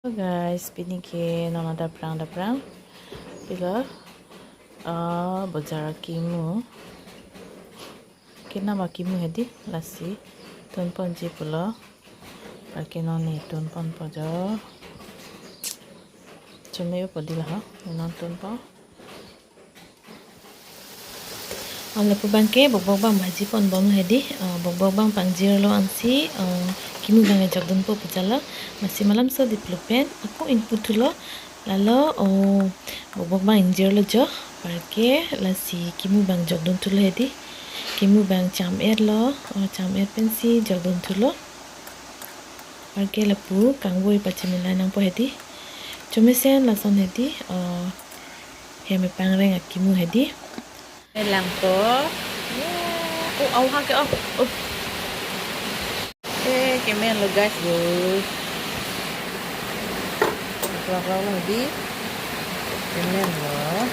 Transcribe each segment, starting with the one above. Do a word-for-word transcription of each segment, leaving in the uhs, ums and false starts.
Hello guys, pini ke non adap prang adap prang. Pilo, ah, bojar akimu. Kenam akimu hedi, lasi tunponji pulo. Parke non ne tunponpo jo. Chome upo di laho, non tunpo. Lapu abangke bokbok abang bhaji ponbom hedi, ah, bokbok abang pangjirlo ansi, ah, kimu abang jokdunpo pu jalo, masi malamso di plu pen, ako ingpu thulo, lalo, oh, bokbok abang ingjirlo jo, parke lasi kimu abang jokdun thulo hedi, kimu abang cham-etlo, oh, cham-et pensi jokdun thulo. Parke lapu kangvoi pachimilai nangpo hedi. Chomesen lason hedi, oh, hem epangreng akimu hedi. Langpo. Yeah. Oh, au ha ke, oh, oh. Eh, kemenlo guys, guys. Klok klok lo hedi. Kemenlo.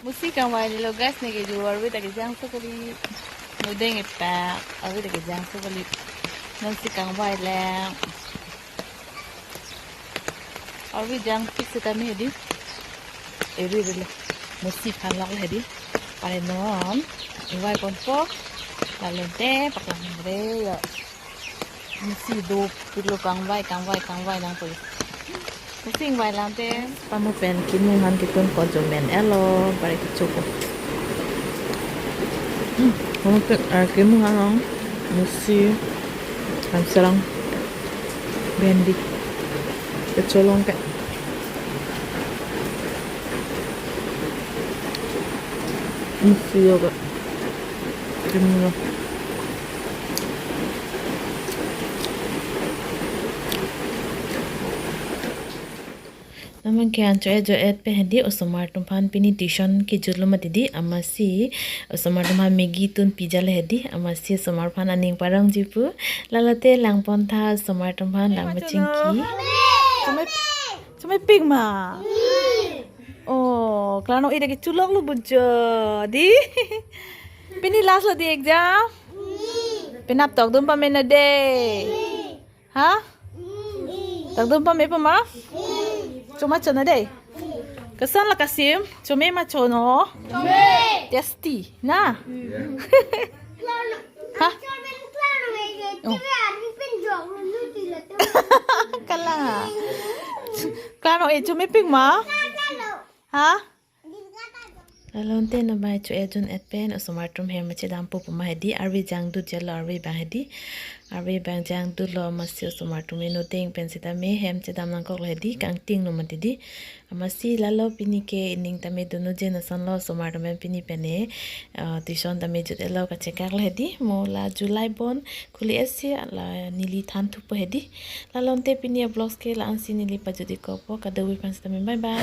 Musi kangvai lo guys, ne kejut arve ta kejangso kali. Nodeng epak, arve ta kejangso kali. Nonsi kangvai lang. Arve jangpik setame hedi. Eri rele. Musi phanlok hedi. Pare non. Ingvai ponpo. Lalo te paklang re yo. Musi do pilo kangvai, kangvai, kangvai nangpo. Musi ingvai lang te. Pamu pen kimu aphan kitunpo jo men-etlo. Pare kechopo. Hmm, pamu pen, ah, kimu aphan long. Musi. Kamsarang. Bhendi. Kecholong ke. Musi yo ke. Kimu lo. Nangman ke an cho-et jo-et pen hedi, osomar atum aphan pini tuition kejutlo mati di, amatsi osomar atum aphan Maggi tun pijale hedi, amatsi osomar aphan aning parongji pu, lalo te langpon tha osomar atum aphan lam machingki. Chome, chomepik ma? Oh, klano ida kecholonglo bujo di. Pini last lo di exam? Penap tokdun pame na de. Ha? Tokdun pame pama? Choma chona de. Koson la kasim? Chome ma chono? Chome. Tasty na? Ha? Oh. Kalang ha. Klano e chomepik ma? Ha? Lalo te nangbai cho-et jun-et pen osomar atum hem chedampo puma hedi, arve jangdut jalo arve abang hedi. Arve abang jangdutlo amatsi osomar atum nodeng pen setame hem chedam nangkoklo hedi, kangtinglo mati di. Amatsi lalo pini ke ening tame dunu jen asonlo osomar atum pen pini pen ne, ah, tuition tame jut-etlo kachekaklo hedi. Mo la July bon khuli-et si la neli thanthupo hedi. Lalo te pini a-vlogs ke la-ansi neli pajut-ikpo, kadokave aphan setame bye bye.